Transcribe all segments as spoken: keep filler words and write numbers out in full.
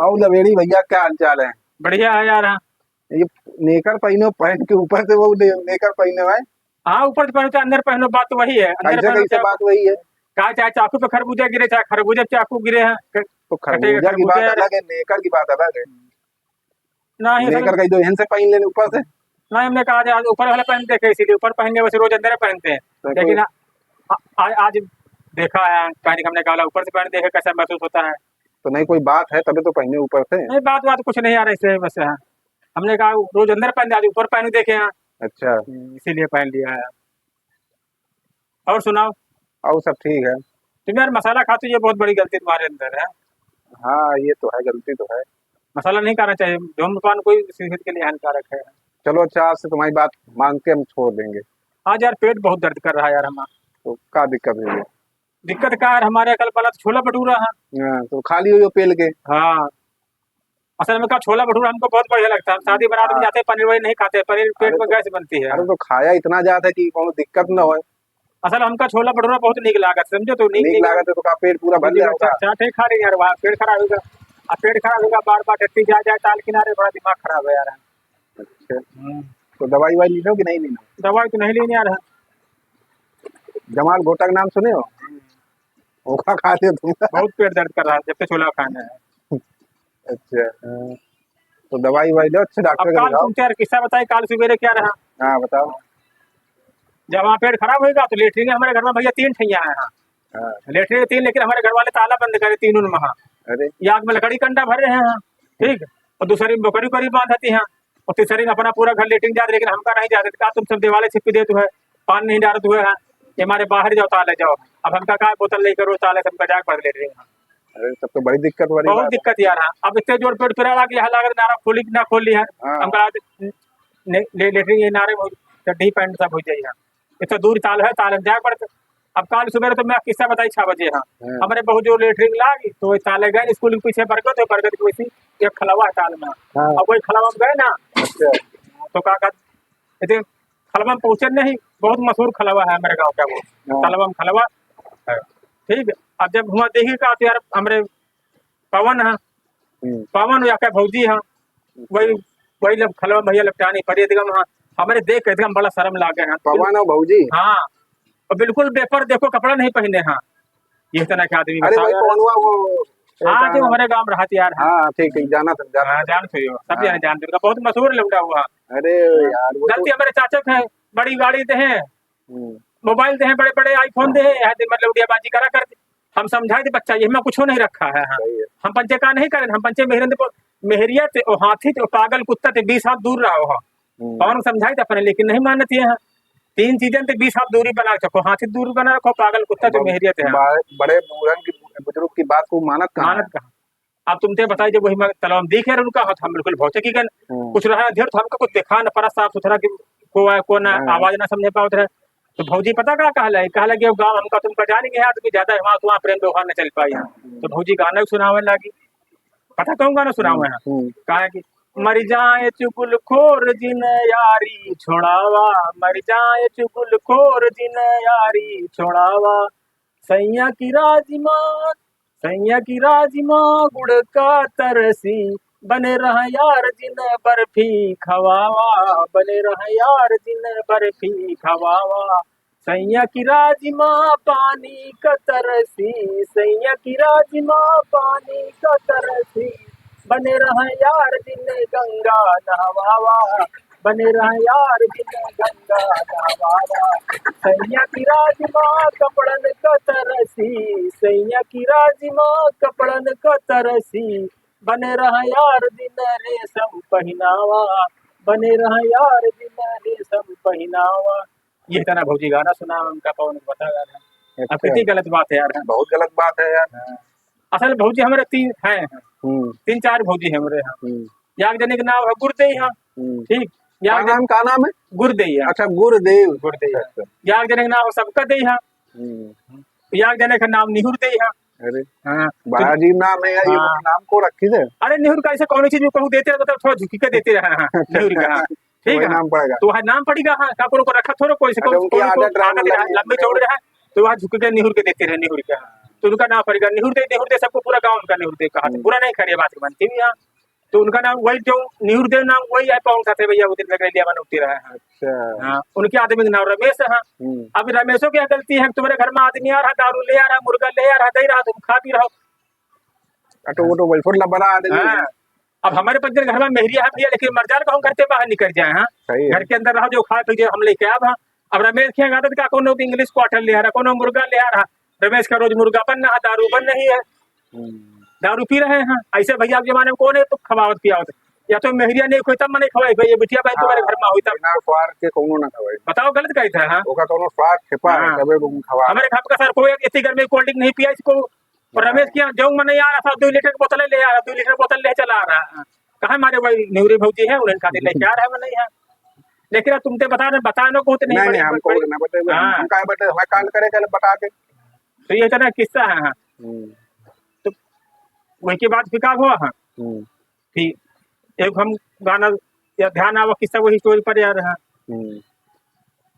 और लवेड़ी भैया, क्या हाल चाल है? बढ़िया है यार। हाँ। ये नेकर पहनो, पैंट के ऊपर से वो ने-, नेकर पहने हुए। हाँ, ऊपर से पहनो चाहे अंदर पहनो, बात तो वही है। अंदर कैसे, पहनो कैसे चाहे, बात वही है? कहा चाहे चाकू पे खरबूजा गिरे, चाहे खरबूजा पे चाकू गिरे हैं, क-, तो कटेगा खरबूजा की खरबूजा बात यार। अलग है, नेकर की बात अलग है। नहीं, असल नेकर कहीं दो एहन से पहन लेने ऊपर से। नहीं, हमने कहा आज ऊपर वाला पहन देखे, इसीलिए ऊपर पहन के वैसे रोज अंदर पहनते हैं। तो लेकिन कोई आ-, आ-, आज देखा है, पहन के हमने कहा ऊपर से पहन देखे कैसा महसूस होता है। तो नहीं, कोई बात है तभी तो पहने ऊपर से। नहीं, बात, बात कुछ नहीं आ रही से बस है। हमने कहा रोज अंदर पहन, आज ऊपर पहन देखे हैं। अच्छा। हम्म, इसीलिए पहन लिया है। और सुनाओ। और सब ठीक है। तुम यार मसाला खाते हो, ये बहुत बड़ी गलती तुम्हारे अंदर है। हाँ, ये तो है, गलती तो है। मसाला नहीं खाना चाहिए, धूम्रपान कोई सेहत के लिए हानिकारक है। चलो अच्छा, आज से तुम्हारी बात मान के हम छोड़ देंगे। आज यार पेट बहुत दर्द कर रहा है यार हमारा। तो का दिक्कत है? दिक्कत का यार, हमारे कल वाला तो छोला भटूरा है। हाँ, तो खा लियो यो पेल के। हाँ, असल में का छोला भटूरा हमको बहुत बढ़िया लगता है। हम शादी बारात में हाँ। जाते हैं, पनीर वनीर नहीं खाते, पनीर पेट अरे में तो, गैस बनती है। अरे तो खाया इतना ज्यादा कि कोनो दिक्कत ना होए। असल हमका छोला भटूरा बहुत नीक लागत, समझो तो नीक, नीक नीक लागत है तो का पेट पूरा भर जी, जाए होगा। चार, चार ठे खा रहे यार, वहाँ पेट खराब होगा। अब पेट खराब होगा, बार बार टट्टी जा जाए ताल किनारे, बड़ा दिमाग खराब है यार। अच्छा। हम्म। तो दवाई वाई ली लो कि नहीं ली लो? दवाई तो नहीं लेने यार। जमाल घोटा का नाम सुने हो? हम्म। ओका खा लियो तुम। बहुत पेट दर्द कर रहा है जब से छोला खाना है। अच्छा। हाँ। तो दवाई वाई लो, अच्छे अब डॉक्टर के काल दिखाओ। तुमसे यार किस्सा बताए, काल सुबेरे क्या रहा? हाँ, बताओ। जब वहाँ पेट खराब होएगा तो लेटरिन हमारे घर में भैया तीन ठैया है। हाँ। हाँ। लेटरिन तीन, लेकिन हमारे घर वाले ताला बंद करे तीनों में। हाँ। अरे। ये आग में लकड़ी कंडा भर रहे हैं। हाँ। ठीक। और दूसरी में बकरी उकरी बांध देती हैं। और तीसरी में अपना पूरा घर लेटरिन जाते, लेकिन हमका नहीं जाते। का तुम सब दीवाले छिपी देते हो, पानी नहीं डालते हो, हाँ? ये हमारे बाहर जाओ, ताले जाओ। अब हमका का बोतल लेकर रोज ताले से हमका जाके भर लेटरिन। हाँ। अरे, तब तो बड़ी दिक्कत वाली बहुत बात है। दिक्कत यार, हाँ। अब इतने जोर पेट पिराला कि यहाँ लागत नारा खोली कि ना खोली है। हाँ। हमका आज ने-, ले-, लेटरिन ये नारे में चड्ढी पैंट सब हो जाई है। इतना दूर ताल है, ताल में जाए पड़ते। अब काल सुबह तो मैं किस्सा बताई, छह बजे, हाँ। हाँ। हमारे बहुत जोर लेटरिन लागी, तो वही ताले गए, स्कूल के पीछे बरगद है, बरगद के वैसे एक खलवा है ताल में। हाँ। अब वही खलवा में गए ना, अच्छा। तो का कहते, खलवा में पहुँचे नहीं, बहुत मशहूर खलवा है हमारे गाँव का वो। हाँ। खलवा में खलवा है। ठीक, अब जब हुआ देखी का, तो यार, हमरे पवन है, हम्म। पवन या के भौजी है, वही, वही लब-, खलवा भैया लपटानी पड़ी एकदम, हाँ, हमरे देख के एकदम बड़ा शर्म लागे है। पवन और भौजी? हाँ, और बिल्कुल बेपर देखो, कपड़ा नहीं पहने हैं, ये तरह के आदमी अरे बताओ भाई, यार। पवनवा वो हाँ, एक जो हमारे गाँव में रहत यार है। हाँ, ठीक, ठीक, जाना था, जाना हाँ, था। जान थोड़ी हो, सब हाँ। जाने, जान थोड़ी हो, बहुत मशहूर लौंडा हुआ। अरे हाँ। यार, वो गलती तो हमारे चाचा के है, बड़ी गाड़ी दे हैं, हम्म। मोबाइल दे हैं, बड़े बड़े iPhone दे हैं, यहाँ दिन भर लौंडियाबाजी करा कर। हम समझाए थे बच्चा, ये में कुछ नहीं रखा है, हाँ। सही है। हम पंचे का नहीं करें, हम पंचे मेहरन ते, मेहरिया ते, ओ हाथी ते, ओ पागल कुत्ता ते बीस हाथ दूर रहो, हाँ। हम्म। और हम समझाए थे अपने, लेकिन नहीं मानती है। तीन चीजन ते बीस हाथ दूरी बना के रखो, हाथी दूर बना रखो, पागल कुत्ता ते बहुत मेहरिया ते, हाँ। बा-, बड़े बूढ़न की, बुजुर्ग की बात को मानत कहाँ मानत है? कहाँ? अब तुम ते बताई, जब वही में तलवा में दिखे रहे उनका, तो हम बिल्कुल भौचकी गन। हम्म। कुछ रहा ढेर, तो हमका कुछ देखा न पड़ा साफ सुथरा कि को आए, को ना, हाँ। आवाज ना समझे पावत रहे। तो भौजी पता का कहला है? कहला कि अब गाँव हमका तुमका जान गए हैं, आदमी ज्यादा है, वहाँ तुम्हारा प्रेम व्यवहार न चल पाई है। हम्म। तो भौजी गाना सुनावे लागी। पता कौन गाना सुनावे हैं? हम्म। कहा कि मर जाए चुगलखोर जिन यारी छोड़ावा, मर जाए चुगलखोर जिन यारी छोड़ावा। सैया की राजमा, सैया की राजमा गुड़ का तरसी, बने रह यार जिन बर्फी खवावा, बने रह यार जिन बर्फी खवावा। सैया की राजमा पानी का तरसी, सैया की राजमा पानी का तरसी, बने रह यार जिन गंगा नहवावा, बने रह यार जिन गंगा नहवावा। सैया की राजमा कपड़न का तरसी, सैया की राजमा कपड़न का तरसी, बने रह यार जिन रेशम पहिनावा, बने रह यार जिन रेशम पहिनावा। ये तना भौजी गाना सुना, उनका पवन को बता रहा है। अब अच्छा। कितनी गलत बात है यार। बहुत गलत बात है यार। हाँ। असल भौजी हमारे तीन हैं, हम्म। तीन चार भौजी हैं हमारे यहाँ। हम्म। याक जने के नाम है गुरदेई है। हम्म। ठीक। याक का जन-, नाम, का नाम है? गुरदेई है। अच्छा, गुरदेव। गुरदेई है। अच्छा। याक जने के नाम है सबका देई है। हम्म। याक जने का नाम निहुर देई है। अरे, हाँ। बड़ा अजीब नाम है यार, ये हाँ। नाम को रखी थे? अरे, निहुर का ऐसे कौन चीज को कहूँ देते रहे, मतलब थोड़ा झुकी के देते रहे, हाँ, निहुर का, हाँ। ठीक वही है। नाम पड़ेगा। तो वह नाम पड़ेगा, हाँ, का को रखा थोड़ा कोई से अच्छा, कोई, उनकी कोई को आदत रहा, आदत मतलब रहा, ये लंबे चौड़े रहा, तो वहाँ झुक के निहुर के देते रहे, निहुर के, हाँ। तो उनका नाम पड़ गया निहुर दे, निहुर दे, सबको पूरा गाँव उनका निहुर दे कहा था। हम्म। बुरा नहीं करे बात के मानती भी यहाँ। तो उनका नाम वही जो निहुर दे नाम वही है, पवन साथे भैया वो दिन में गैलिया बनौती रहा है। अच्छा। हाँ, उनके आदमी का नाम रमेश है। हम्म। अब रमेशों की क्या गलती है, तुम्हारे घर में आदमी आ रहा, दारू ले आ रहा, मुर्गा ले आ रहा, दे रहा, तुम खा पी रहो। आ, तो वो तो वैसे लबरा आदमी है। हाँ। अब हमारे पास घर में मेहरिया है भैया, लेकिन मर्जाल को हम घर से बाहर निकल जाए, हाँ। सही है। घर के अंदर रहो, जो खा पी जो हम लेके आब, हाँ। अब रमेश के यहाँ आदत का कोनो English quarter ले आ रहा, कोनो मुर्गा ले आ रहा, रमेश का रोज मुर्गा बन रहा, दारू बन रही है। हम्म। दारू पी रहे हैं। ऐसे भैया के जमाने में कौन है तो खवावत पियावत? या तो मेहरिया नहीं कोई तब मने खवाई भाई, ये बिटिया भाई तुम्हारे हाँ, घर में हुई तब। बिना स्वार्थ के कोनो ना खवाई। बताओ गलत कही था, हाँ? ओका कोनो स्वार्थ छिपा है, हाँ। तबे को खवा। हमारे घर का सर कोई इतनी गर्मी cold drink नहीं पिया इसको। और हाँ। रमेश के यहाँ जो मने आ रहा था, दो लीटर की बोतल ले आ रहा, दो लीटर बोतल ले चला आ रहा। कहाँ हमारे वही निहुरी भौजी है, उन्हें खातिर लेके आ रहा है, वो नहीं है। लेकिन अब तुम ते बता रहे, बतानो को तो नहीं नहीं, पड़े, नहीं, हमको पड़े। ना बताइए, हम, हाँ। हम काहे बताए, हमें काल करे, चलो बता दे। तो ये इतना किस्सा है, हाँ। हम्म। तो वही के बाद फिर का हुआ, हाँ। हम्म। फिर एक हम गाना या ध्यान आवा किस्सा वही story पर यार, हाँ। हम्म।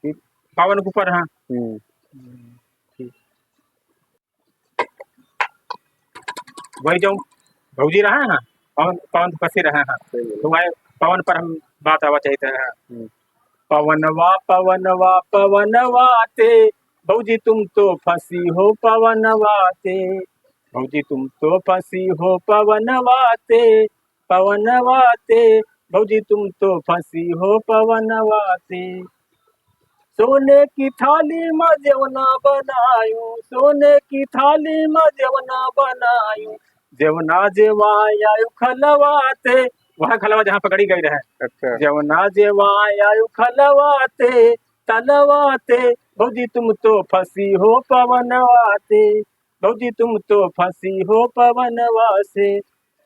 फिर पवन के ऊपर, हाँ। हम्म। ठीक। वही जो भौजी रहा है, पवन, पवन फंसी रहा है, सही है। तो वही पवन पर हम बात आवा चाहिए था। हम्म। पवनवा, पवनवा, पवनवा ते, भौजी तुम तो फंसी हो पवनवा ते, भौजी तुम तो फंसी हो पवनवा ते, पवनवा ते, भौजी तुम तो फंसी हो पवनवा ते। सोने की थाली में जेवना बनायूं, सोने की थाली में जेवना बनायूं, जेवना जेवाय आयु खलवा ते। वह खलवा जहाँ पकड़ी गई रहे। अच्छा। जेवना जेवाय आयु खलवा ते, तलवा ते, भौजी तुम तो फंसी हो पवनवा ते, भौजी तुम तो फंसी हो पवनवा से।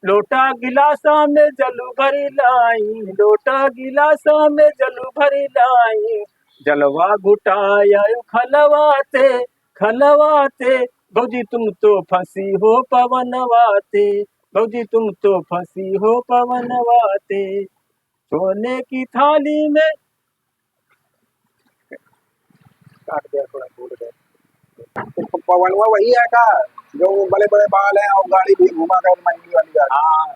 लोटा गिलासा में जलू भरी लाई, लोटा गिलासा में जलू भरी लाई, जलवा घुटाय आयु खलवा ते, खलवा ते, भौजी तुम तो फंसी हो पवनवा ते, भौजी तुम तो फंसी हो पवनवा ते। सोने की थाली में काट दिया, थोड़ा भूल गए। तो प-, पवनवा वही है का, जो बड़े बड़े बाल हैं और गाड़ी भी घुमा कर महंगी वाली गाड़ी? हाँ, हाँ।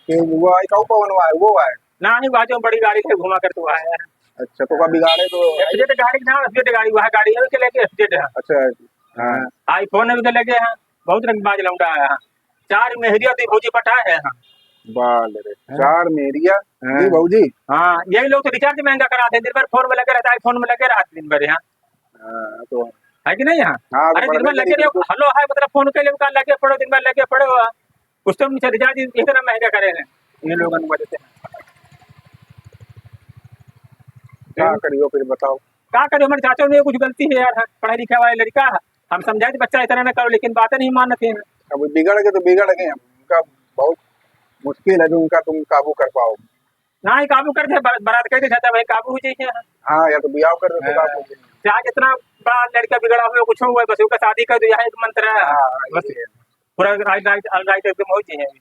कि वो है, कौन पवनवा है? वो है? ना, नहीं, वह जो बड़ी गाड़ी थे, घुमा कर तो आया है। अच्छा, तो का बिगाड़े तो F Z गाड़ी ना, F Z गाड़ी, वह गाड़ी है, उसके लेके F Z है। अच्छा, हाँ। iPhone भी के लेके हैं, बहुत रंगबाज लौंडा आया है। चार मेहरिया दी भौजी पटाए है, हाँ। बाल रे, हाँ। चार मेहरिया हाँ। दी भौजी। हाँ, यही लोग तो recharge महंगा करा दे, दिन भर phone में लगे रहता है, phone में लगे रहते दिन भर यहाँ। हाँ, तो है कि नहीं यहाँ? हाँ, तो अरे, दिन भर लगे रहो, बिल्कुल। Hello, हाय, मतलब, phone के लिए का लगे पड़ो, दिन भर लगे पड़ो, हाँ। कुछ तो उनसे recharge इतना महंगा करे हैं, ये लोगन की वजह से। क्या करियो फिर, बताओ। का करियो, हमारे चाचा में कुछ गलती है यार, पढ़ा लिखा वाला लड़का है, हम समझाए थे, "बच्चा, इतना ना करो," लेकिन बातें नहीं मानते हैं। अब बिगड़ गए तो बिगड़ गए, उनका बहुत मुश्किल है जो उनका तुम काबू कर पाओ। ना ही काबू कर दे, बर-, बरात कह दे, चाचा भाई, काबू हो जाइए। हाँ, या तो ब्याह कर दे तो हाँ। काबू हो जाइए। चाहे जितना बड़ा लड़का बिगड़ा हुआ, कुछ हुआ, बस उसका शादी कर दो, यह एक मंत्र है। हाँ, बस ये। पूरा right, right, all right एकदम हो जाइए।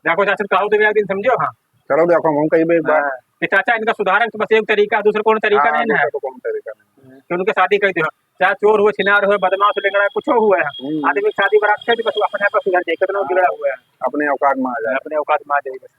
देखो चाचा, कहो तो एक दिन समझो, हाँ। चलो देखो, हम कहीं भी एक बार हाँ, कि चाचा इनका सुधारन तो बस एक तरीका है, दूसरा कौन तरीका हाँ, नहीं ना है। दूसरा तो कौन तरीका नहीं। कि उनके शादी कर दो, चाहे चोर हुए, छिनार हुए, बदमाश, लिंगड़ा, कुछ हुए है। हम्म। आदमी की शादी बरात से तो बस अपने आप सुधर जाए, कितना हाँ, बिगड़ा हुआ है। अपने औकात में आ जाए। अपने औकात में आ जाए बस।